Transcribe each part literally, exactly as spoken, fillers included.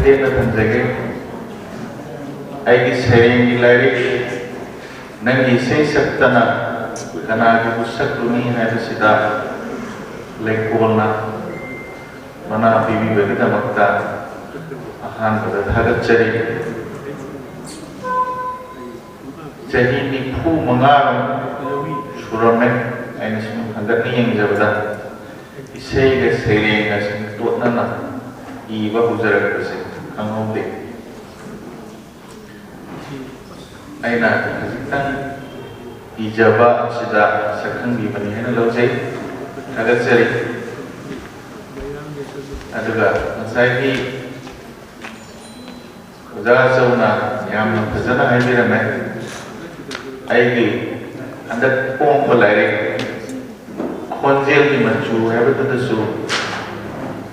ꯇꯦꯟꯅ ꯊꯝꯖꯒꯦ꯫ ꯑꯩꯒꯤ ꯁꯩꯔꯦꯡꯒꯤ ꯂꯥꯏꯔꯤꯛ ꯅꯪꯒꯤ ꯏꯁꯩ ꯁꯛꯇꯅ ꯀꯅꯥꯒꯤꯕꯨ ꯁꯛꯂꯨꯅꯤ ꯍꯥꯏꯕꯁꯤꯗ ꯂꯩꯀꯣꯜꯅ ꯃꯅꯥ ꯄꯤꯕꯤꯕꯒꯤꯗꯃꯛꯇ ꯑꯍꯥꯟꯕꯗ ꯊꯥꯒꯠꯆꯔꯤ꯫ ꯆꯍꯤ ꯅꯤꯐꯨ ꯃꯉꯥꯔꯣꯝ ꯁꯨꯔꯝꯃꯦ꯫ ꯑꯩꯅ ꯁꯨꯝ ꯍꯟꯗꯛꯅ ꯌꯦꯡꯖꯕꯗ ꯏꯁꯩꯒ ꯁꯩꯔꯦꯡꯒ ꯁꯨꯝ ꯇꯣꯠꯅꯅ ꯏꯕ ꯍꯧꯖꯔꯛꯄꯁꯦ ꯈꯪꯍꯧꯗꯦ꯫ ꯑꯩꯅ ꯈꯖꯤꯛꯇꯪ ꯏꯖꯕ ꯑꯁꯤꯗ ꯁꯛꯈꯪꯕꯤꯕꯅꯤ ꯍꯥꯏꯅ ꯂꯧꯖꯩ꯫ ꯊꯥꯒꯠꯆꯔꯤ꯫ ꯑꯗꯨꯒ ꯉꯁꯥꯏꯒꯤ ꯑꯣꯖꯥ ꯑꯆꯧꯅ ꯌꯥꯝꯅ ꯐꯖꯅ ꯍꯥꯏꯕꯤꯔꯝꯃꯦ꯫ ꯑꯩꯒꯤ ꯍꯟꯗꯛ ꯐꯣꯡꯕ ꯂꯥꯏꯔꯤꯛ ꯈꯣꯟꯖꯦꯜꯒꯤ ꯃꯆꯨ ꯍꯥꯏꯕꯗꯨꯗꯁꯨ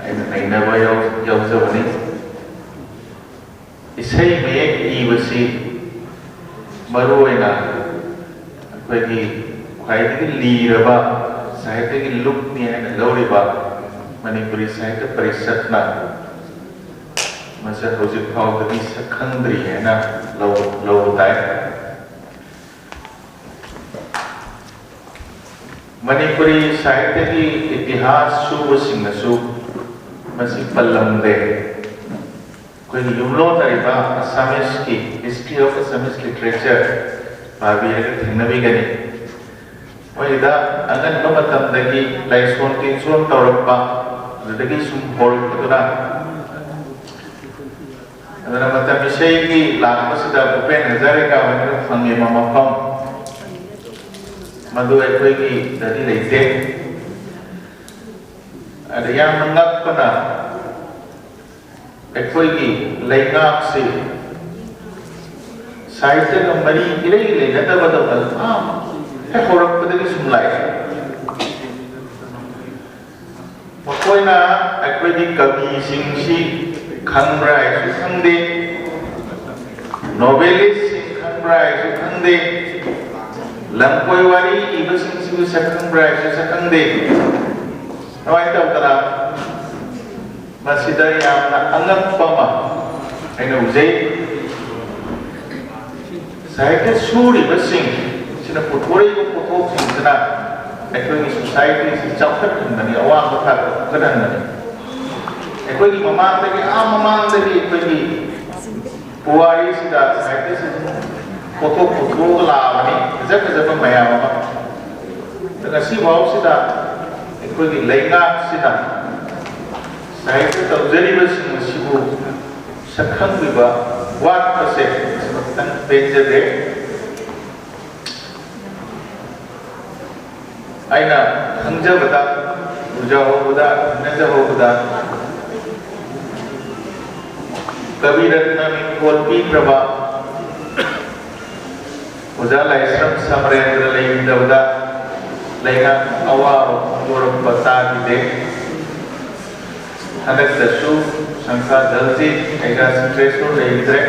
ꯑꯩꯅ ꯅꯩꯅꯕ ꯌꯥꯎ-, ꯌꯥꯎꯖꯕꯅꯤ꯫ ꯏꯁꯩ ꯃꯌꯦꯛ ꯏꯕꯁꯤ ꯃꯔꯨꯑꯣꯏꯅ ꯑꯩꯈꯣꯏꯒꯤ ꯈ꯭ꯋꯥꯏꯗꯒꯤ ꯂꯤꯔꯕ ꯁꯥꯍꯤꯇ꯭ꯌꯒꯤ ꯂꯨꯞꯅꯤ ꯍꯥꯏꯅ ꯂꯧꯔꯤꯕ ꯃꯅꯤꯄꯨꯔꯤ ꯁꯥꯍꯤꯇ꯭ꯌ ꯄꯔꯤꯁꯠꯅ ꯃꯁꯤ ꯍꯧꯖꯤꯛ ꯐꯥꯎꯕꯗꯤ ꯁꯛ ꯈꯪꯗ꯭ꯔꯤ ꯍꯥꯏꯅ ꯂꯧ-, ꯂꯧꯕ ꯇꯥꯏ꯫ ꯃꯅꯤꯄꯨꯔꯤ ꯁꯥꯍꯤꯇ꯭ꯌꯒꯤ ꯏꯇꯤꯍꯥꯁ ꯁꯨꯕꯁꯤꯡꯅꯁꯨ ꯃꯁꯤ ꯄꯜꯂꯝꯗꯦ꯫ ꯑꯩꯈꯣꯏꯒꯤ ꯌꯨꯝꯂꯣꯟꯅꯔꯤꯕ Assamese ꯀꯤ History of Assamese Literature ꯄꯥꯕꯤꯔꯒ ꯊꯦꯡꯅꯕꯤꯒꯅꯤ꯫ ꯃꯣꯏꯗ ꯑꯉꯟꯕ ꯃꯇꯝꯗꯒꯤ ꯂꯥꯏꯁꯣꯟ ꯇꯤꯟꯁꯣꯟ ꯇꯧꯔꯛꯄ, ꯑꯗꯨꯗꯒꯤ ꯁꯨꯝ ꯍꯧꯔꯛꯄꯗꯨꯅ, ꯑꯗꯨꯅ ꯃꯇꯝ ꯏꯁꯩꯒꯤ ꯂꯥꯛꯄꯁꯤꯗ ꯚꯨꯄꯦꯟ ꯍꯖꯥꯔꯤꯀꯥ ꯍꯣꯏꯅ ꯐꯪꯉꯤꯕ ꯃꯐꯝ ꯃꯗꯨ ꯑꯩꯈꯣꯏꯒꯤꯗꯗꯤ ꯂꯩꯇꯦ꯫ ꯑꯗ ꯌꯥꯝꯅ ꯉꯛꯄꯅ, ꯑꯩꯈꯣꯏꯒꯤ ꯂꯩꯉꯥꯛꯁꯤ ꯁꯥꯍꯤꯇ꯭ꯌꯒ ꯃꯔꯤ ꯏꯔꯩ ꯂꯩꯅꯗꯕꯗꯧꯅ ꯑꯥ ꯍꯦꯛ ꯍꯧꯔꯛꯄꯗꯒꯤ ꯁꯨꯝ ꯂꯥꯛꯑꯦ꯫ ꯃꯈꯣꯏꯅ ꯑꯩꯈꯣꯏꯒꯤ ꯀꯕꯤꯁꯤꯡꯁꯤ ꯈꯪꯕ꯭ꯔꯥ ꯍꯥꯏꯁꯨ ꯈꯪꯗꯦ, ꯅꯣꯕꯦꯂꯤꯁꯁꯤꯡ ꯈꯪꯕ꯭ꯔꯥ ꯍꯥꯏꯁꯨ ꯈꯪꯗꯦ, ꯂꯝꯀꯣꯏ ꯋꯥꯔꯤ ꯏꯕꯁꯤꯡꯁꯤꯕꯨ ꯁꯛ ꯈꯪꯕ꯭ꯔꯥ ꯍꯥꯏꯁꯨ ꯁꯛ ꯈꯪꯗꯦ꯫ ꯀꯃꯥꯏꯅ ꯇꯧꯗꯅ ꯃꯁꯤꯗ ꯌꯥꯝꯅ ꯑꯉꯛꯄ ꯑꯃ ꯑꯩꯅ ꯎꯖꯩ꯫ ꯁꯥꯍꯤꯇ꯭ꯌ ꯁꯨꯔꯤꯕꯁꯤꯡ ꯁꯤꯅ ꯄꯨꯊꯣꯔꯛꯏꯕ ꯄꯣꯠꯊꯣꯛꯁꯤꯡꯁꯤꯅ ꯑꯩꯈꯣꯏꯒꯤ ꯁꯣꯁꯥꯏꯇꯤꯁꯤ ꯆꯥꯎꯈꯠꯍꯟꯕꯅꯤ, ꯑꯋꯥꯡꯕ ꯊꯥꯛꯇ ꯄꯨꯈꯠꯍꯟꯕꯅꯤ꯫ ꯑꯩꯈꯣꯏꯒꯤ ꯃꯃꯥꯡꯗꯒꯤ, ꯑꯥ ꯃꯃꯥꯡꯗꯒꯤ ꯑꯩꯈꯣꯏꯒꯤ ꯄꯨꯋꯥꯔꯤꯁꯤꯗ ꯁꯥꯍꯤꯇ꯭ꯌꯁꯤ ꯄꯣꯠꯊꯣꯛ ꯄꯨꯊꯣꯛꯑꯒ ꯂꯥꯛꯑꯕꯅꯤ, ꯐꯖ ꯐꯖꯕ ꯃꯌꯥꯝ ꯑꯃ꯫ ꯑꯗꯣ ꯉꯁꯤ ꯐꯥꯎꯁꯤꯗ ꯑꯩꯈꯣꯏꯒꯤ ꯂꯩꯉꯥꯛꯁꯤꯗ ꯁꯥꯍꯤꯇ꯭ꯌ ꯇꯧꯖꯔꯤꯕꯁꯤꯡ ꯑꯁꯤꯕꯨ ꯁꯛꯈꯪꯕꯤꯕ ꯋꯥꯠꯄꯁꯦ ꯃꯁꯤꯃ ꯈꯤꯇꯪ ꯄꯦꯟꯖꯗꯦ꯫ ꯑꯩꯅ ꯈꯪꯖꯕꯗ, ꯎꯖꯍꯧꯕꯗ, ꯊꯦꯡꯅꯖꯍꯧꯕꯗ, ꯀꯕꯤ ꯔꯠꯅ ꯃꯤꯡꯊꯣꯜ ꯄꯤꯈ꯭ꯔꯕ ꯑꯣꯖꯥ ꯂꯥꯏꯁ꯭ꯔꯝ ꯁꯃꯔꯦꯟꯗ꯭ꯔ ꯂꯩꯈꯤꯗꯕꯗ ꯂꯩꯉꯥꯛ ꯑꯋꯥꯕ ꯐꯣꯡꯗꯣꯔꯛꯄ ꯇꯥꯈꯤꯗꯦ꯫ ꯍꯟꯗꯛꯇꯁꯨ ꯁꯪꯈꯥ ꯗꯜꯖꯤꯠ ꯑꯩꯒꯥ ꯁꯤꯡꯀ꯭ꯔꯦꯁꯣꯔ ꯂꯩꯈꯤꯗ꯭ꯔꯦ꯫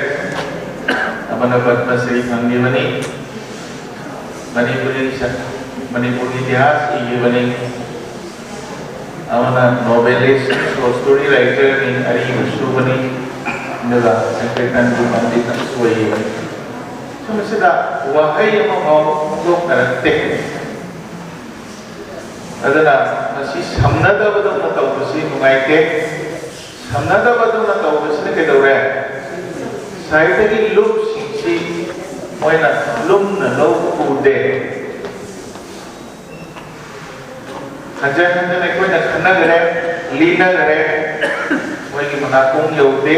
ꯑꯃꯅ ꯄꯗꯃ ꯁ꯭ꯔꯤ ꯐꯪꯈꯤꯕꯅꯤ, ꯃꯅꯤꯄꯨꯔꯤ ꯁ-, ꯃꯅꯤꯄꯨꯔꯒꯤ ꯏꯇꯤꯍꯥꯁ ꯏꯈꯤꯕꯅꯤ, ꯑꯃꯅ ꯅꯣꯕꯦꯂꯤꯁ, ꯁꯣꯔꯠ ꯁ꯭ꯇꯣꯔꯤ ꯔꯥꯏꯇꯔꯅꯤ, ꯑꯔꯤꯕ ꯁꯨꯕꯅꯤ, ꯑꯗꯨꯒ ꯑꯦꯐ꯭ꯔꯤꯀꯟꯒꯤ ꯄꯟꯗꯤꯠ ꯑꯃꯁꯨ ꯑꯣꯏꯈꯤꯕꯅꯤ꯫ ꯁꯨꯝꯕꯁꯤꯗ ꯋꯥꯍꯩ ꯑꯃꯐꯥꯎ ꯐꯣꯡꯗꯣꯛꯅꯔꯛꯇꯦ꯫ ꯑꯗꯨꯅ ꯃꯁꯤ ꯁꯝꯅꯗꯕꯗꯧꯅ ꯇꯧꯕꯁꯤ ꯅꯨꯡꯉꯥꯏꯇꯦ꯫ ꯁꯝꯅꯗꯕꯗꯧꯅ ꯇꯧꯕꯁꯤꯅ ꯀꯩꯗꯧꯔꯦ? ꯁꯥꯍꯤꯇ꯭ꯌꯒꯤ ꯂꯨꯞꯁꯤꯡꯁꯤ ꯃꯣꯏꯅ ꯂꯨꯝꯅ ꯂꯧꯕ ꯎꯗꯦ꯫ ꯍꯟꯖꯟ ꯍꯟꯖꯟ ꯑꯩꯈꯣꯏꯅ ꯈꯟꯅꯈ꯭ꯔꯦ, ꯂꯤꯅꯈ꯭ꯔꯦ, ꯃꯣꯏꯒꯤ ꯃꯅꯥꯀꯣꯡ ꯌꯧꯗꯦ꯫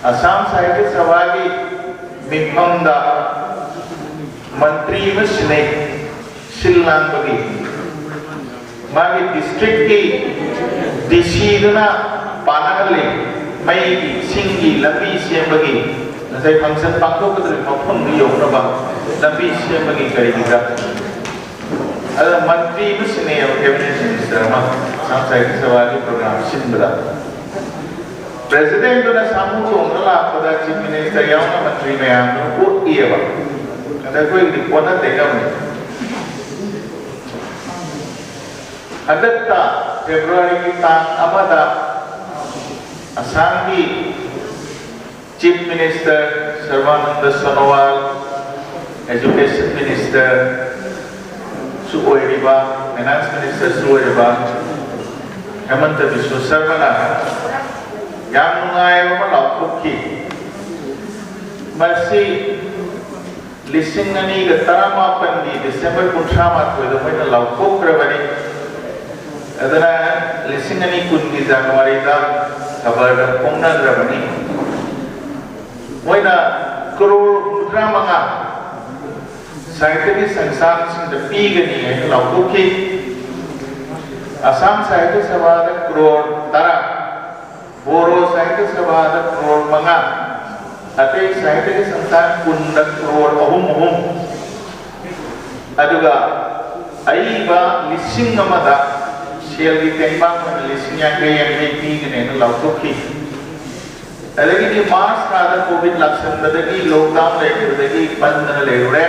ꯑꯁꯥꯝ ꯁꯥꯍꯤꯇ꯭ꯌ ꯁꯚꯥꯒꯤ ꯃꯤꯐꯝꯗ ꯃꯟꯇ꯭ꯔꯤ ꯑꯃ ꯁꯤꯟꯅꯩ, ꯁꯤꯜ ꯂꯥꯡꯕꯒꯤ꯫ ꯃꯥꯒꯤ ꯗꯤꯁꯇ꯭ꯔꯤꯛꯀꯤ ꯗꯤ ꯁꯤꯗꯨꯅ ꯄꯥꯅꯍꯜꯂꯤ, ꯃꯩꯒꯤ, ꯏꯁꯤꯡꯒꯤ, ꯂꯝꯕꯤ ꯁꯦꯝꯕꯒꯤ, ꯉꯁꯥꯏ ꯐꯪꯁꯟ ꯄꯥꯡꯊꯣꯛꯀꯗꯧꯔꯤꯕ ꯃꯐꯝꯗꯨ ꯌꯧꯅꯕ ꯂꯝꯕꯤ ꯁꯦꯝꯕꯒꯤ ꯀꯔꯤꯒꯤꯗ꯫ ꯑꯗꯨꯅ ꯃꯟꯇ꯭ꯔꯤ ꯑꯃ ꯁꯤꯟꯅꯩꯌꯦꯕ, ꯀꯦꯕꯤꯅꯦꯠ ꯃꯤꯅꯤꯁꯇꯔ ꯑꯃ, ꯑꯁꯥꯝ ꯁꯥꯍꯤꯇ꯭ꯌ ꯁꯚꯥꯒꯤ ꯄ꯭ꯔꯣꯒ꯭ꯔꯥꯝ ꯁꯤꯟꯕꯗ꯫ ꯄ꯭ꯔꯦꯁꯤꯗꯦꯟꯗꯨꯅ ꯁꯥꯃꯨ ꯇꯣꯡꯗꯨꯅ ꯂꯥꯛꯄꯗ ꯆꯤꯐ ꯃꯤꯅꯤꯁꯇꯔ ꯌꯥꯎꯅ ꯃꯟꯇ꯭ꯔꯤ ꯃꯌꯥꯝꯗꯨꯅ ꯑꯣꯛꯏꯌꯦꯕ꯫ ꯑꯗ ꯑꯩꯈꯣꯏꯒꯤꯗꯤ ꯑꯣꯟꯅ ꯇꯩꯅꯕꯅꯤ꯫ ꯍꯟꯗꯛꯇ ꯐꯦꯕ꯭ꯔꯨꯋꯥꯔꯤꯒꯤ ꯇꯥꯡ ꯑꯃꯗ ꯑꯁꯥꯝꯒꯤ Chief Minister ꯁꯔꯕꯥꯅꯟꯗ ꯁꯣꯅꯣꯋꯥꯜ, Education Minister ꯁꯨ ꯑꯣꯏꯔꯤꯕ, Finance Minister ꯁꯨ ꯑꯣꯏꯔꯤꯕ ꯍꯦꯃꯟꯇ ꯕꯤꯁ꯭ꯋ ꯁꯔꯃꯅ ꯌꯥꯝ ꯅꯨꯡꯉꯥꯏꯕ ꯑꯃ ꯂꯥꯎꯊꯣꯛꯈꯤ꯫ ꯃꯁꯤ ꯂꯤꯁꯤꯡ ꯑꯅꯤꯒ ꯇꯔꯥꯃꯥꯄꯟꯒꯤ ꯗꯤꯁꯦꯝꯕꯔ ꯀꯨꯟꯊ꯭ꯔꯥ ꯃꯥꯊꯣꯏꯗ ꯃꯣꯏꯅ ꯂꯥꯎꯊꯣꯛꯈ꯭ꯔꯕꯅꯤ꯫ ꯑꯗꯨꯅ ꯂꯤꯁꯤꯡ ꯑꯅꯤ ꯀꯨꯟꯒꯤ ꯖꯅꯋꯥꯔꯤꯗ ꯈꯕꯔꯗ ꯐꯣꯡꯅꯈ꯭ꯔꯕꯅꯤ꯫ ꯃꯣꯏꯅ ꯀ꯭ꯔꯣꯔ ꯍꯨꯝꯐꯨꯇꯔꯥ ꯃꯉꯥ ꯁꯥꯍꯤꯇ꯭ꯌꯒꯤ ꯁꯪꯁꯊꯥꯟꯁꯤꯡꯗ ꯄꯤꯒꯅꯤ ꯍꯥꯏꯅ ꯂꯥꯎꯊꯣꯛꯈꯤ꯫ ꯑꯁꯥꯝ ꯁꯥꯍꯤꯇ꯭ꯌ ꯁꯚꯥꯗ ꯀ꯭ꯔꯣꯔ ꯇꯔꯥ, ꯕꯣꯔꯣ ꯁꯥꯍꯤꯇ꯭ꯌ ꯁꯚꯥꯗ ꯀ꯭ꯔꯣꯔ ꯃꯉꯥ, ꯑꯇꯩ ꯁꯥꯍꯤꯇ꯭ꯌꯒꯤ ꯁꯪꯁꯊꯥꯟ ꯀꯨꯟꯗ ꯀ꯭ꯔꯣꯔ ꯑꯍꯨꯝ ꯑꯍꯨꯝ, ꯑꯗꯨꯒ ꯑꯏꯕ ꯂꯤꯁꯤꯡ ꯑꯃꯗ ꯁꯦꯜꯒꯤ ꯇꯦꯡꯕꯥꯡ ꯑꯣꯏꯅ ꯂꯤꯁꯤꯡ ꯌꯥꯡꯈꯩ ꯌꯥꯡꯈꯩ ꯄꯤꯒꯅꯦꯅ ꯂꯥꯎꯊꯣꯛꯈꯤ꯫ ꯑꯗꯒꯤꯗꯤ ꯃꯥꯔꯆ ꯊꯥꯗ ꯀꯣꯚꯤꯗ ꯂꯥꯛꯁꯟꯕꯗꯒꯤ, ꯂꯣꯛꯗꯥꯎꯟ ꯂꯩꯈꯤꯕꯗꯒꯤ ꯄꯟꯗꯅ ꯂꯩꯔꯨꯔꯦ꯫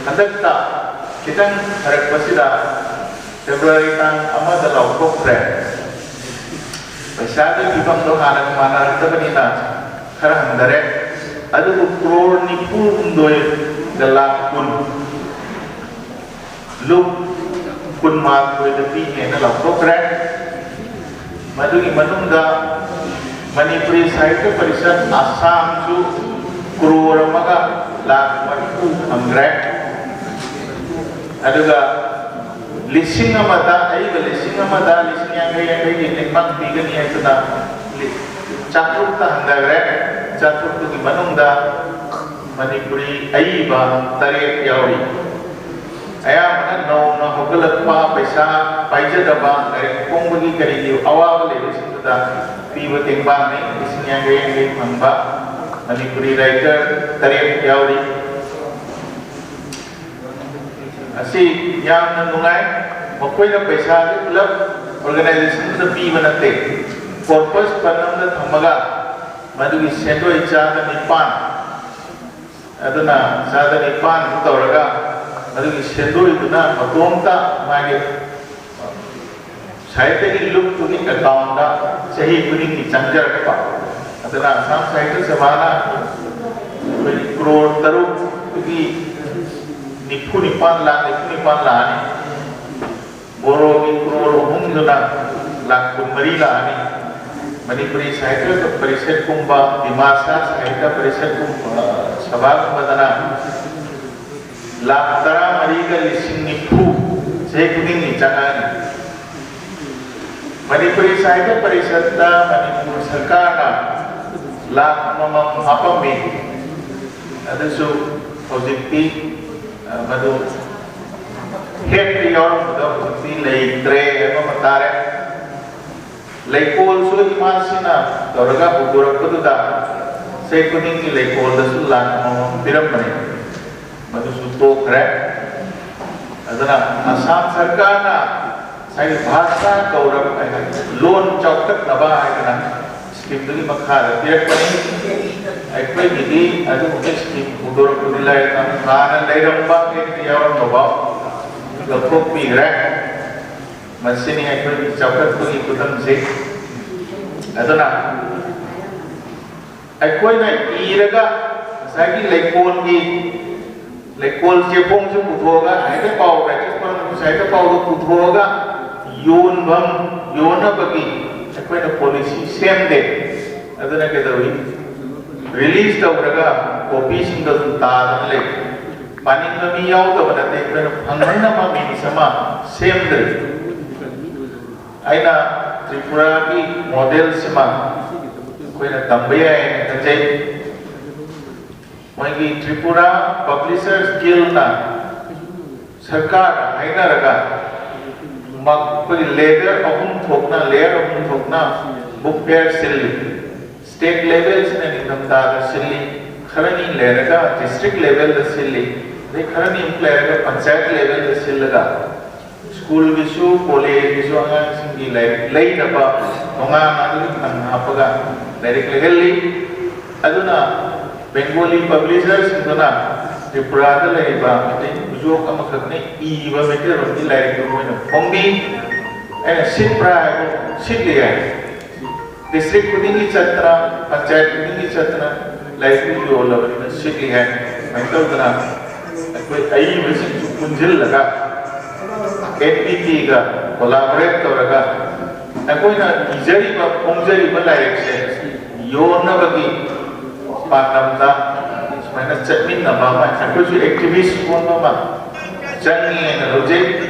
ꯍꯟꯗꯛꯇ ꯈꯤꯇꯪ ꯐꯔꯛꯄꯁꯤꯗ ꯐꯦꯕ꯭ꯔꯨꯋꯥꯔꯤ ꯇꯥꯡ ꯑꯃꯗ ꯂꯥꯎꯊꯣꯛꯈ꯭ꯔꯦ꯫ ꯄꯩꯁꯥꯒꯤ ꯐꯤꯕꯝꯗꯣ ꯍꯥꯟꯅꯒ ꯃꯥꯟꯅꯔꯛꯇꯕꯅꯤꯅ ꯈꯔ ꯍꯟꯊꯔꯦ꯫ ꯑꯗꯨꯕꯨ ꯀ꯭ꯔꯣꯔ ꯅꯤꯐꯨ ꯍꯨꯝꯗꯣꯏꯒ ꯂꯥꯛ ꯀꯨꯟ, ꯂꯨꯞ ꯀꯨꯟꯃꯥꯊꯣꯏꯗ ꯄꯤꯅꯦꯅ ꯂꯥꯎꯊꯣꯛꯈ꯭ꯔꯦ꯫ ꯃꯗꯨꯒꯤ ꯃꯅꯨꯡꯗ ꯃꯅꯤꯄꯨꯔꯤ ꯁꯥꯍꯤꯇ꯭ꯌ ꯄꯔꯤꯁꯠ ꯑꯁꯥꯝꯁꯨ ꯀ꯭ꯔꯣꯔ ꯑꯃꯒ ꯂꯥꯛ ꯃꯔꯤꯐꯨ ꯐꯪꯈ꯭ꯔꯦ꯫ ꯑꯗꯨꯒ ꯂꯤꯁꯤꯡ ꯑꯃꯗ, ꯑꯏꯕ ꯂꯤꯁꯤꯡ ꯑꯃꯗ ꯂꯤꯁꯤꯡ ꯌꯥꯡꯈꯩ ꯌꯥꯡꯈꯩꯒꯤ ꯇꯦꯡꯕꯥꯡ ꯄꯤꯒꯅꯤ ꯍꯥꯏꯗꯨꯅ ꯆꯥꯇ꯭ꯔꯨꯛꯇ ꯍꯟꯊꯈ꯭ꯔꯦ꯫ ꯆꯥꯇ꯭ꯔꯨꯛꯇꯨꯒꯤ ꯃꯅꯨꯡꯗ ꯃꯅꯤꯄꯨꯔꯤ ꯑꯏꯕ ꯇꯔꯦꯠ ꯌꯥꯎꯔꯤ꯫ ꯑꯌꯥꯝꯕꯅ ꯅꯧꯅ ꯍꯧꯒꯠꯂꯛꯄ, ꯄꯩꯁꯥ ꯄꯥꯏꯖꯗꯕ, ꯂꯥꯏꯔꯤꯛ ꯐꯣꯡꯕꯒꯤ ꯀꯔꯤꯒꯤ ꯑꯋꯥꯕ ꯂꯩꯕꯁꯤꯡꯗꯨꯗ ꯄꯤꯕ ꯇꯦꯡꯕꯥꯡꯅꯤ꯫ ꯂꯤꯁꯤꯡ ꯌꯥꯡꯈꯩ ꯌꯥꯡꯈꯩ ꯐꯪꯕ ꯃꯅꯤꯄꯨꯔꯤ ꯔꯥꯏꯇꯔ ꯇꯔꯦꯠ ꯌꯥꯎꯔꯤ꯫ ꯑꯁꯤ ꯌꯥꯝꯅ ꯅꯨꯡꯉꯥꯏ꯫ ꯃꯈꯣꯏꯅ ꯄꯩꯁꯥꯁꯦ ꯄꯨꯂꯞ ꯑꯣꯔꯒꯅꯥꯏꯖꯦꯁꯟꯗꯨꯗ ꯄꯤꯕ ꯅꯠꯇꯦ, ꯀꯣꯔꯄꯁ ꯐꯟ ꯑꯃꯗ ꯊꯝꯃꯒ ꯃꯗꯨꯒꯤ ꯁꯦꯟꯗꯣꯏ ꯆꯥꯗ ꯅꯤꯄꯥꯟ, ꯑꯗꯨꯅ ꯆꯥꯗ ꯅꯤꯄꯥꯟꯗꯨ ꯇꯧꯔꯒ ꯃꯗꯨꯒꯤ ꯁꯦꯟꯗꯣꯏꯗꯨꯅ ꯃꯇꯣꯝꯇ ꯃꯥꯒꯤ ꯁꯥꯍꯤꯇ꯭ꯌꯒꯤ ꯂꯨꯞꯇꯨꯒꯤ ꯑꯦꯀꯥꯎꯟꯗ ꯆꯍꯤ ꯈꯨꯗꯤꯡꯒꯤ ꯆꯪꯖꯔꯛꯄ꯫ ꯑꯗꯨꯅ ꯑꯁꯥꯝ ꯁꯥꯍꯤꯇ꯭ꯌ ꯁꯚꯥꯅ ꯑꯩꯈꯣꯏ ꯀ꯭ꯔꯣꯔ ꯇꯔꯨꯛꯇꯒꯤ ꯅꯤꯐꯨ ꯅꯤꯄꯥꯟ ꯂꯥꯛ, ꯅꯤꯐꯨ ꯅꯤꯄꯥꯟ ꯂꯥꯛꯑꯅꯤ꯫ ꯕꯣꯔꯣꯒꯤ ꯀ꯭ꯔꯣꯔ ꯑꯍꯨꯝꯗꯨꯅ ꯂꯥꯛ ꯀꯨꯟꯃꯔꯤ ꯂꯥꯛꯑꯅꯤ꯫ ꯃꯅꯤꯄꯨꯔꯤ ꯁꯥꯍꯤꯇ꯭ꯌ ꯄꯔꯤꯁꯠꯀꯨꯝꯕ, ꯗꯤꯃꯥꯁꯥ ꯁꯥꯍꯤꯇ꯭ꯌ ꯄꯔꯤꯁꯠꯀꯨꯝꯕ, ꯁꯚꯥꯒꯨꯝꯕꯗꯅ ꯂꯥꯛ ꯇꯔꯥꯃꯔꯤꯒ ꯂꯤꯁꯤꯡ ꯅꯤꯐꯨ ꯆꯍꯤ ꯈꯨꯗꯤꯡꯒꯤ ꯆꯪꯉꯛꯑꯅꯤ꯫ ꯃꯅꯤꯄꯨꯔꯤ ꯁꯥꯍꯤꯇ꯭ꯌ ꯄꯔꯤꯁꯠꯇ ꯃꯅꯤꯄꯨꯔ ꯁꯔꯀꯥꯔꯅ ꯂꯥꯛ ꯑꯃꯃꯝ ꯍꯥꯞꯄꯝꯃꯤ꯫ ꯑꯗꯨꯁꯨ ꯍꯧꯖꯤꯛꯇꯤ, ꯑ, ꯃꯗꯨ ꯍꯦꯛꯇ ꯌꯥꯎꯔꯝꯕꯗꯣ ꯍꯧꯖꯤꯛꯇꯤ ꯂꯩꯇ꯭ꯔꯦ ꯍꯥꯏꯕ ꯑꯃ ꯇꯥꯔꯦ꯫ ꯂꯩꯀꯣꯜꯁꯨ ꯏꯃꯥꯁꯤꯅ ꯇꯧꯔꯒ ꯍꯧꯗꯣꯔꯛꯄꯗꯨꯗ ꯆꯍꯤ ꯈꯨꯗꯤꯡꯒꯤ ꯂꯩꯀꯣꯜꯗꯁꯨ ꯂꯥꯛ ꯑꯃꯃꯝ ꯄꯤꯔꯝꯕꯅꯤ꯫ ꯃꯗꯨꯁꯨ ꯇꯣꯛꯈ꯭ꯔꯦ꯫ ꯑꯗꯨꯅ ꯑꯁꯥꯝ ꯁꯔꯀꯥꯔꯅ ꯉꯁꯥꯏꯒꯤ ꯚꯥꯁꯥ ꯒꯧꯔꯕ ꯍꯥꯏꯅ ꯂꯣꯟ ꯆꯥꯎꯈꯠꯅꯕ ꯍꯥꯏꯗꯅ ꯁ꯭ꯀꯤꯝꯗꯨꯒꯤ ꯃꯈꯥꯗ ꯄꯤꯔꯛꯄꯅꯤ꯫ ꯑꯩꯈꯣꯏꯒꯤꯗꯤ ꯑꯗꯨꯒꯨꯝꯕ ꯁ꯭ꯀꯤꯝ ꯍꯧꯗꯣꯔꯛꯄꯗꯤ ꯂꯩꯔꯦ, ꯍꯥꯟꯅ ꯂꯩꯔꯝꯕ ꯍꯦꯛꯇ ꯌꯥꯎꯔꯝꯕ ꯐꯥꯎ ꯂꯧꯊꯣꯛꯄꯤꯈ꯭ꯔꯦ꯫ ꯃꯁꯤꯅꯤ ꯑꯩꯈꯣꯏꯒꯤ ꯆꯥꯎꯈꯠꯄꯒꯤ ꯈꯨꯗꯝꯁꯤ꯫ ꯑꯗꯨꯅ ꯑꯩꯈꯣꯏꯅ ꯏꯔꯒ ꯉꯁꯥꯏꯒꯤ ꯂꯩꯀꯣꯜꯒꯤ, ꯂꯩꯀꯣꯜ ꯆꯦꯐꯣꯡꯁꯨ ꯄꯨꯊꯣꯛꯑꯒ ꯁꯥꯍꯤꯇ꯭ꯌ ꯄꯥꯎ, ꯔꯥꯏꯇꯔꯁ ꯐꯣꯔꯝ ꯁꯥꯍꯤꯇ꯭ꯌ ꯄꯥꯎꯗ ꯄꯨꯊꯣꯛꯑꯒ ꯌꯣꯟꯐꯝ, ꯌꯣꯟꯅꯕꯒꯤ ꯑꯩꯈꯣꯏꯅ ꯄꯣꯂꯤꯁꯤ ꯁꯦꯝꯗꯦ꯫ ꯑꯗꯨꯅ ꯀꯩꯗꯧꯏ? ꯔꯤꯂꯤꯖ ꯇꯧꯔꯒ ꯀꯣꯄꯤꯁꯤꯡꯗꯣ ꯑꯗꯨꯝ ꯇꯥꯗꯅ ꯂꯩ꯫ ꯄꯥꯅꯤꯡꯕ ꯃꯤ ꯌꯥꯎꯗꯕ ꯅꯠꯇꯦ, ꯑꯩꯈꯣꯏꯅ ꯐꯪꯍꯟꯅꯕ ꯃꯤꯟꯁ ꯑꯃ ꯁꯦꯝꯗ꯭ꯔꯤ꯫ ꯑꯩꯅ ꯇ꯭ꯔꯤꯄꯨꯔꯥꯒꯤ ꯃꯣꯗꯦꯜꯁꯤꯃ ꯑꯩꯈꯣꯏꯅ ꯇꯝꯕ ꯌꯥꯏ ꯍꯥꯏꯅ ꯈꯟꯖꯩ꯫ ꯃꯣꯏꯒꯤ ꯇ꯭ꯔꯤꯄꯨꯔꯥ ꯄꯕ꯭ꯂꯤꯁꯔꯁ ꯒꯤꯜꯅ ꯁꯔꯀꯥꯔꯒ ꯍꯥꯏꯅꯔꯒ ꯃꯈꯣꯏ ꯂꯦꯌꯔ ꯑꯍꯨꯝ ꯊꯣꯛꯅ, ꯂꯦꯌꯔ ꯑꯍꯨꯝ ꯊꯣꯛꯅ ꯕꯨꯛ ꯐꯦꯌꯔ ꯁꯤꯜꯂꯤ꯫ ꯁ꯭ꯇꯦꯠ ꯂꯦꯚꯦꯜꯁꯤꯅ ꯅꯤꯡꯊꯝꯊꯥꯗ ꯁꯤꯜꯂꯤ, ꯈꯔꯅꯤ ꯂꯩꯔꯒ ꯗꯤꯁꯇ꯭ꯔꯤꯛ ꯂꯦꯚꯦꯜꯗ ꯁꯤꯜꯂꯤ, ꯑꯗꯩ ꯈꯔꯅꯤ ꯑꯃꯨꯛ ꯂꯩꯔꯒ ꯄꯟꯆꯥꯌꯠ ꯂꯦꯚꯦꯜꯗ ꯁꯤꯜꯂꯒ ꯁ꯭ꯀꯨꯜꯒꯤꯁꯨ ꯀꯣꯂꯦꯖꯀꯤꯁꯨ ꯑꯉꯥꯡꯁꯤꯡꯒꯤ ꯂꯥꯏꯔꯤꯛ ꯂꯩꯅꯕ ꯇꯣꯉꯥꯟꯅ ꯑꯗꯨꯒꯤ ꯐꯟ ꯍꯥꯞꯄꯒ ꯂꯥꯏꯔꯤꯛ ꯂꯩꯍꯜꯂꯤ꯫ ꯑꯗꯨꯅ ꯕꯦꯡꯒꯣꯂꯤ ꯄꯕ꯭ꯂꯤꯁꯔꯁꯤꯡꯗꯨꯅ ꯇ꯭ꯔꯤꯄꯨꯔꯥꯗ ꯂꯩꯔꯤꯕ ꯃꯩꯇꯩ ꯈꯨꯖꯣꯛ ꯑꯃꯈꯛꯅ ꯏꯕ ꯃꯩꯇꯩꯂꯣꯟꯒꯤ ꯂꯥꯏꯔꯤꯛꯇꯨ ꯃꯣꯏꯅ ꯐꯣꯡꯕꯤ꯫ ꯑꯩꯅ ꯁꯤꯠꯄ꯭ꯔꯥ ꯍꯥꯏꯕꯨ ꯁꯤꯠꯂꯤ ꯍꯥꯏ꯫ ꯗꯤꯁꯇ꯭ꯔꯤꯛ ꯈꯨꯗꯤꯡꯒꯤ ꯆꯠꯇꯅ, ꯄꯟꯆꯥꯌꯠ ꯈꯨꯗꯤꯡꯒꯤ ꯆꯠꯇꯅ ꯂꯥꯏꯔꯤꯛꯇꯨ ꯌꯣꯜꯂꯕꯅꯤꯅ ꯁꯤꯠꯂꯤ ꯍꯥꯏ꯫ ꯁꯨꯃꯥꯏꯅ ꯇꯧꯗꯅ ꯑꯩꯈꯣꯏ ꯑꯏꯕꯁꯤꯡꯁꯨ ꯄꯨꯟꯁꯤꯜꯂꯒ ꯑꯦꯟ ꯄꯤ ꯇꯤꯒ ꯀꯣꯂꯥꯕꯣꯔꯦꯠ ꯇꯧꯔꯒ ꯑꯩꯈꯣꯏꯅ ꯏꯖꯔꯤꯕ ꯐꯣꯡꯖꯔꯤꯕ ꯂꯥꯏꯔꯤꯛꯁꯦ ꯌꯣꯟꯅꯕꯒꯤ ꯄꯥꯟꯗꯝꯗ ꯁꯨꯃꯥꯏꯅ ꯆꯠꯃꯤꯟꯅꯕ ꯑꯃ, ꯑꯩꯈꯣꯏꯁꯨ ꯑꯦꯛꯇꯤꯚꯤꯁ ꯑꯣꯟꯕ ꯑꯃ ꯆꯪꯉꯦꯅ ꯂꯧꯖꯩ꯫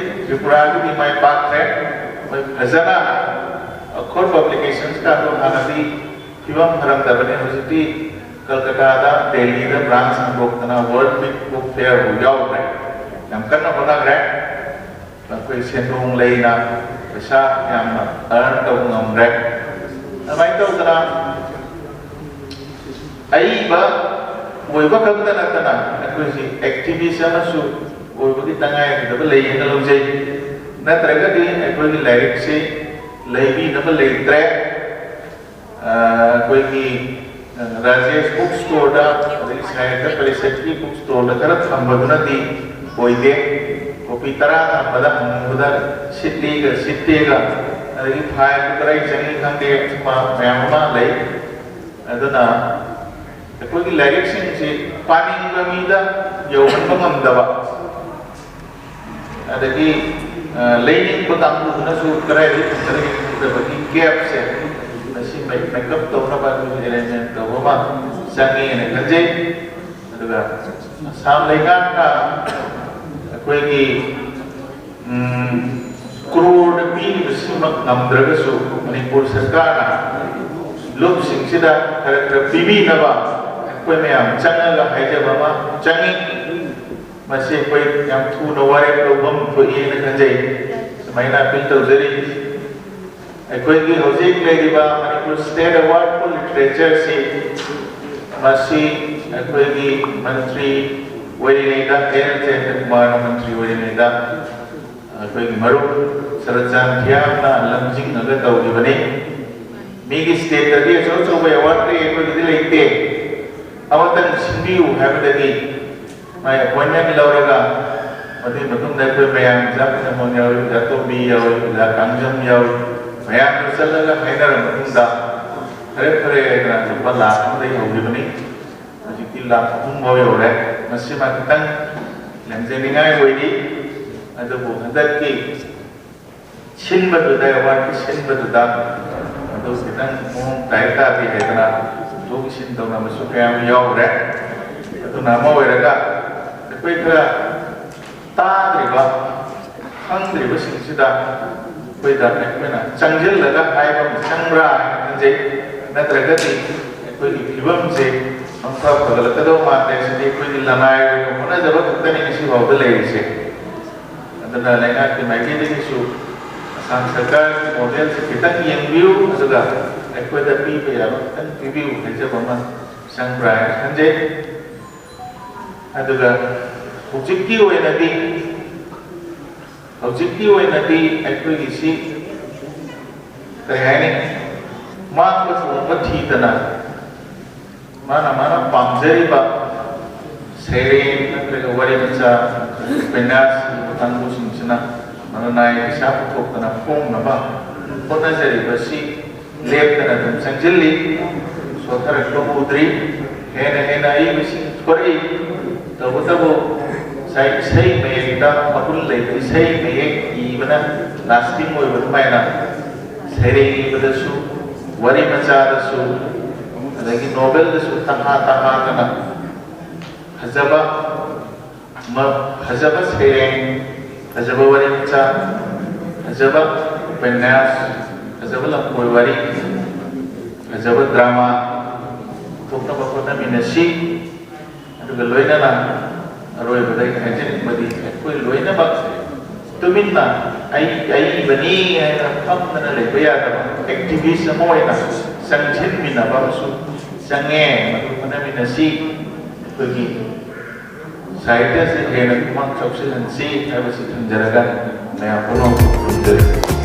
ꯇ꯭ꯔꯤꯄꯨꯔꯥꯒꯤꯗꯤ ꯃꯥꯏ ꯄꯥꯛꯈ꯭ꯔꯦ꯫ ꯑꯩꯈꯣꯏ ꯐꯖꯅ ꯑꯈꯣꯔ ꯄꯕ꯭ꯂꯤꯀꯦꯁꯟꯁꯀꯥꯗꯣ ꯍꯥꯟꯅꯗꯤ ꯐꯤꯕꯝ ꯐꯔꯝꯗꯕꯅꯤ, ꯍꯧꯖꯤꯛꯇꯤ ꯀꯜꯀꯇꯥꯗ, ꯗꯦꯜꯂꯤꯗ ꯕ꯭ꯔꯥꯟꯁ ꯍꯥꯡꯗꯣꯛꯇꯅ ꯋꯥꯔꯜ ꯕꯨꯛ ꯐꯤꯌꯔꯕꯨ ꯌꯥꯎꯈ꯭ꯔꯦ꯫ ꯌꯥꯝ ꯀꯟꯅ ꯍꯣꯠꯅꯈ꯭ꯔꯦ꯫ ꯑꯩꯈꯣꯏ ꯁꯦꯟꯗꯣꯡ ꯂꯩꯅ ꯄꯩꯁꯥ ꯌꯥꯝꯅ ꯑꯔꯟ ꯇꯧꯕ ꯉꯝꯈ꯭ꯔꯦ꯫ ꯑꯗꯨꯃꯥꯏꯅ ꯇꯧꯗꯅ ꯑꯏꯕ ꯑꯣꯏꯕ ꯈꯛꯇ ꯅꯠꯇꯅ ꯑꯩꯈꯣꯏꯁꯤ ꯑꯦꯛꯇꯤꯚꯤꯁ ꯑꯃꯁꯨ ꯑꯣꯏꯕꯒꯤ ꯇꯉꯥꯏꯐꯗꯕ ꯂꯩ ꯍꯥꯏꯅ ꯂꯧꯖꯩ꯫ ꯅꯠꯇ꯭ꯔꯒꯗꯤ ꯑꯩꯈꯣꯏꯒꯤ ꯂꯥꯏꯔꯤꯛꯁꯤ ꯂꯩꯕꯤꯅꯕ ꯂꯩꯇ꯭ꯔꯦ꯫ ꯑ, ꯑꯩꯈꯣꯏꯒꯤ, ꯑ, ꯔꯥꯖꯦꯁ ꯕꯨꯛ ꯁ꯭ꯇꯣꯔꯗ, ꯑꯗꯒꯤ ꯁꯥꯍꯤꯇ꯭ꯌ ꯄꯔꯤꯁꯠꯀꯤ ꯕꯨꯛ ꯁ꯭ꯇꯣꯔꯗ ꯈꯔ ꯊꯝꯕꯗꯨꯅꯗꯤ ꯑꯣꯏꯗꯦ꯫ ꯀꯣꯄꯤ ꯇꯔꯥ ꯊꯝꯕꯗ ꯍꯪꯕꯗ ꯁꯤꯠꯂꯤꯒ ꯁꯤꯠꯇꯦꯒ, ꯑꯗꯒꯤ ꯐꯥꯏꯜꯗꯨ ꯀꯗꯥꯏ ꯆꯪꯉꯤ ꯈꯪꯗꯦ, ꯁꯨꯝꯕ ꯃꯌꯥꯝ ꯑꯃ ꯂꯩ꯫ ꯑꯗꯨꯅ ꯑꯩꯈꯣꯏꯒꯤ ꯂꯥꯏꯔꯤꯛꯁꯤꯡꯁꯤ ꯄꯥꯅꯤꯡꯕ ꯃꯤꯗ ꯌꯧꯍꯟꯕ ꯉꯝꯗꯕ, ꯑꯗꯒꯤ, ꯑ, ꯂꯩꯅꯤꯡꯕ ꯀꯥꯡꯕꯨꯗꯨꯅꯁꯨ ꯀꯗꯥꯏꯗꯒꯤ ꯐꯪꯒꯗꯒꯦ ꯈꯪꯗꯕꯒꯤ ꯒꯦꯞꯁꯦ ꯃꯁꯤ ꯃꯦꯛ-, ꯃꯦꯀꯞ ꯇꯧꯅꯕ ꯑꯩꯈꯣꯏꯒꯤ ꯑꯦꯔꯦꯟꯖꯃꯦꯟ ꯇꯧꯕ ꯑꯃ ꯆꯪꯉꯦꯅ ꯈꯟꯖꯩ꯫ ꯑꯗꯨꯒ ꯑꯁꯥꯝ ꯂꯩꯉꯥꯛꯅ ꯑꯩꯈꯣꯏꯒꯤ, ꯎꯝ, ꯀ꯭ꯔꯣꯔꯗ ꯄꯤꯔꯤꯕꯁꯤꯃꯛ ꯉꯝꯗ꯭ꯔꯒꯁꯨ ꯃꯅꯤꯄꯨꯔ ꯁꯔꯀꯥꯔꯅ ꯂꯨꯞꯁꯤꯡꯁꯤꯗ ꯈꯔ ꯈꯔ ꯄꯤꯕꯤꯅꯕ ꯑꯩꯈꯣꯏ ꯃꯌꯥꯝ ꯆꯪꯉꯒ ꯍꯥꯏꯖꯕ ꯑꯃ ꯆꯪꯉꯤ꯫ ꯃꯁꯤ ꯑꯩꯈꯣꯏ ꯌꯥꯝ ꯊꯨꯅ ꯋꯥꯔꯦꯞ ꯂꯧꯐꯝ ꯊꯣꯛꯏꯅ ꯈꯟꯖꯩ꯫ ꯁꯨꯃꯥꯏꯅ ꯑꯄꯤꯜ ꯇꯧꯖꯔꯤ꯫ ꯑꯩꯈꯣꯏꯒꯤ ꯍꯧꯖꯤꯛ ꯂꯩꯔꯤꯕ ꯃꯅꯤꯄꯨꯔ ꯁ꯭ꯇꯦꯠ ꯑꯦꯋꯥꯔꯗ ꯐꯣꯔ ꯂꯤꯇꯔꯦꯆꯔꯁꯤ ꯃꯁꯤ ꯑꯩꯈꯣꯏꯒꯤ ꯃꯟꯇ꯭ꯔꯤ ꯑꯣꯏꯔꯤꯉꯩꯗ, ꯑꯦꯜ ꯖꯌꯟꯇ ꯀꯨꯃꯥꯔꯅ ꯃꯟꯇ꯭ꯔꯤ ꯑꯣꯏꯔꯤꯉꯩꯗ ꯑꯩꯈꯣꯏꯒꯤ ꯃꯔꯨꯞ ꯁꯔꯠꯆꯥꯟ ꯊꯤꯌꯥꯝꯅ ꯂꯝꯖꯤꯡꯉꯒ ꯇꯧꯈꯤꯕꯅꯤ꯫ ꯃꯤꯒꯤ ꯁ꯭ꯇꯦꯠꯇꯗꯤ ꯑꯆꯧ ꯑꯆꯧꯕ ꯑꯦꯋꯥꯔꯗ ꯂꯩ, ꯑꯩꯈꯣꯏꯒꯤꯗꯤ ꯂꯩꯇꯦ꯫ ꯑꯃꯇꯪ ꯁꯤꯟꯕꯤꯌꯨ ꯍꯥꯏꯕꯗꯒꯤ ꯃꯥꯏ ꯑꯦꯄꯣꯏꯟꯃꯦꯟ ꯂꯧꯔꯒ ꯑꯗꯨꯒꯤ ꯃꯇꯨꯡꯗ ꯑꯩꯈꯣꯏ ꯃꯌꯥꯝ, ꯑꯣꯖꯥ ꯄꯤꯅꯃꯣꯟ ꯌꯥꯎꯏ, ꯑꯣꯖꯥ ꯇꯣꯝꯕꯤ ꯌꯥꯎꯏ, ꯑꯣꯖꯥ ꯀꯥꯡꯖꯝ ꯌꯥꯎꯏ, ꯃꯌꯥꯝꯗꯨ ꯆꯠꯂꯒ ꯍꯥꯏꯅꯔꯕ ꯃꯇꯨꯡꯗ ꯐꯔꯦ ꯐꯔꯦ ꯍꯥꯏꯗꯅ ꯂꯨꯄꯥ ꯂꯥꯈ ꯑꯃꯗꯒꯤ ꯍꯧꯈꯤꯕꯅꯤ꯫ ꯍꯧꯖꯤꯛꯇꯤ ꯂꯥꯈ ꯑꯍꯨꯝ ꯐꯥꯎ ꯌꯧꯔꯦ꯫ ꯃꯁꯤꯃ ꯈꯤꯇꯪ ꯂꯦꯝꯖꯅꯤꯡꯉꯥꯏ ꯑꯣꯏꯔꯤ꯫ ꯑꯗꯨꯕꯨ ꯍꯟꯗꯛꯀꯤ ꯁꯤꯟꯕꯗꯨꯗ, ꯑꯦꯋꯥꯔꯗꯀꯤ ꯁꯤꯟꯕꯗꯨꯗ ꯑꯗꯨ ꯈꯤꯇꯪ ꯃꯑꯣꯡ ꯇꯥꯏ ꯇꯥꯗꯦ ꯍꯥꯏꯗꯅ ꯄꯨꯊꯣꯛ ꯏꯁꯤꯟ ꯇꯧꯅꯕꯁꯨ ꯀꯌꯥꯝ ꯌꯥꯎꯈ꯭ꯔꯦ꯫ ꯑꯗꯨꯅ ꯑꯃ ꯑꯣꯏꯔꯒ ꯑꯩꯈꯣꯏ ꯈꯔ ꯇꯥꯗ꯭ꯔꯤꯕ, ꯈꯪꯗ꯭ꯔꯤꯕꯁꯤꯡꯁꯤꯗ ꯑꯩꯈꯣꯏꯗ, ꯑꯩꯈꯣꯏꯅ ꯆꯪꯁꯤꯜꯂꯒ ꯍꯥꯏꯕ ꯑꯃ ꯆꯪꯕ꯭ꯔꯥ ꯍꯥꯏꯅ ꯈꯟꯖꯩ꯫ ꯅꯠꯇ꯭ꯔꯒꯗꯤ ꯑꯩꯈꯣꯏꯒꯤ ꯐꯤꯕꯝꯁꯦ ꯑꯃꯨꯛꯀ ꯐꯒꯠꯂꯛꯀꯗꯧ ꯃꯥꯟꯗꯦ꯫ ꯁꯤꯗꯤ ꯑꯩꯈꯣꯏꯒꯤ ꯂꯅꯥꯏ ꯑꯣꯏꯅ ꯍꯣꯠꯅꯖꯕ ꯈꯛꯇꯅꯤ ꯉꯁꯤ ꯐꯥꯎꯕꯗ ꯂꯩꯔꯤꯁꯦ꯫ ꯑꯗꯨꯅ ꯂꯩꯉꯥꯛꯀꯤ ꯃꯥꯏꯀꯩꯗꯒꯤꯁꯨ ꯑꯁꯥꯝ ꯁꯔꯀꯥꯔꯒꯤ ꯃꯣꯗꯦꯜꯁꯦ ꯈꯤꯇꯪ ꯌꯦꯡꯕꯤꯌꯨ, ꯑꯗꯨꯒ ꯑꯩꯈꯣꯏꯗ ꯄꯤꯕ ꯌꯥꯕ ꯈꯤꯇꯪ ꯄꯤꯕꯤꯌꯨ ꯍꯥꯏꯖꯕ ꯑꯃ ꯆꯪꯕ꯭ꯔꯥ ꯍꯥꯏꯅ ꯈꯟꯖꯩ꯫ ꯑꯗꯨꯒ ꯍꯧꯖꯤꯛꯀꯤ ꯑꯣꯏꯅꯗꯤ, ꯍꯧꯖꯤꯛꯀꯤ ꯑꯣꯏꯅꯗꯤ ꯑꯩꯈꯣꯏꯒꯤꯁꯤ ꯀꯔꯤ ꯍꯥꯏꯅꯤ, ꯃꯥꯡꯕ ꯇꯣꯡꯕ ꯊꯤꯗꯅ ꯃꯥꯅ ꯃꯥꯅ ꯄꯥꯝꯖꯔꯤꯕ ꯁꯩꯔꯦꯡ ꯅꯠꯇ꯭ꯔꯒ ꯋꯥꯔꯤ ꯃꯆꯥ, ꯎꯄꯟꯌꯥꯁ ꯏꯕ ꯀꯥꯡꯕꯨꯁꯤꯡꯁꯤꯅ ꯃꯔꯨ ꯅꯥꯏ ꯄꯩꯁꯥ ꯄꯨꯊꯣꯛꯇꯅ ꯐꯣꯡꯅꯕ ꯍꯣꯠꯅꯖꯔꯤꯕꯁꯤ ꯂꯦꯞꯇꯅ ꯑꯗꯨꯝ ꯆꯪꯁꯤꯜꯂꯤ꯫ ꯁꯣꯊꯔꯛꯄ ꯎꯗ꯭ꯔꯤ꯫ ꯍꯦꯟꯅ ꯍꯦꯟꯅ ꯑꯏꯕꯁꯤꯡ ꯊꯣꯔꯛꯏ꯫ ꯇꯧꯕꯇꯕꯨ ꯉꯁꯥꯏ ꯏꯁꯩ ꯃꯌꯦꯛꯇ ꯃꯒꯨꯟ ꯂꯩꯕ, ꯏꯁꯩ ꯃꯌꯦꯛ ꯏꯕꯅ ꯂꯥꯁꯇꯤꯡ ꯑꯣꯏꯕ ꯑꯗꯨꯃꯥꯏꯅ ꯁꯩꯔꯦꯡ ꯏꯕꯗꯁꯨ, ꯋꯥꯔꯤ ꯃꯆꯥꯗꯁꯨ, ꯑꯗꯒꯤ ꯅꯣꯕꯦꯜꯗꯁꯨ ꯇꯍꯥ ꯇꯍꯥꯗꯅ ꯐꯖꯕ ꯃ-, ꯐꯖꯕ ꯁꯩꯔꯦꯡ, ꯐꯖꯕ ꯋꯥꯔꯤ ꯃꯆꯥ, ꯐꯖꯕ ꯎꯄꯟꯌꯥꯁ, ꯐꯖꯕ ꯂꯝꯀꯣꯏ ꯋꯥꯔꯤ, ꯐꯖꯕ ꯗ꯭ꯔꯃꯥ ꯄꯨꯊꯣꯛꯅꯕ ꯍꯣꯠꯅꯃꯤꯟꯅꯁꯤ꯫ ꯑꯗꯨꯒ ꯂꯣꯏꯅꯅ ꯑꯔꯣꯏꯕꯗ ꯑꯩꯅ ꯍꯥꯏꯖꯅꯤꯡꯕꯗꯤ, ꯑꯩꯈꯣꯏ ꯂꯣꯏꯅꯃꯛ ꯇꯨꯃꯤꯟꯅ ꯑꯩ ꯑꯏꯕꯅꯤ ꯍꯥꯏꯅ ꯐꯝꯗꯅ ꯂꯩꯕ ꯌꯥꯗꯕ, ꯑꯦꯛꯇꯤꯚꯤꯁ ꯑꯃ ꯑꯣꯏꯅ ꯆꯪꯁꯤꯟꯃꯤꯟꯅꯕ ꯑꯃꯁꯨ ꯆꯪꯉꯦ꯫ ꯃꯗꯨ ꯍꯣꯠꯅꯃꯤꯟꯅꯁꯤ꯫ ꯑꯩꯈꯣꯏꯒꯤ ꯁꯥꯍꯤꯇ꯭ꯌꯁꯤ ꯍꯦꯟꯅ ꯈꯨꯃꯥꯡ ꯆꯥꯎꯁꯤꯜꯍꯟꯁꯤ ꯍꯥꯏꯕꯁꯤ ꯊꯝꯖꯔꯒ ꯃꯌꯥꯝ ꯄꯨꯝꯅꯃꯛꯄꯨ ꯈꯨꯔꯨꯝꯖꯔꯤ꯫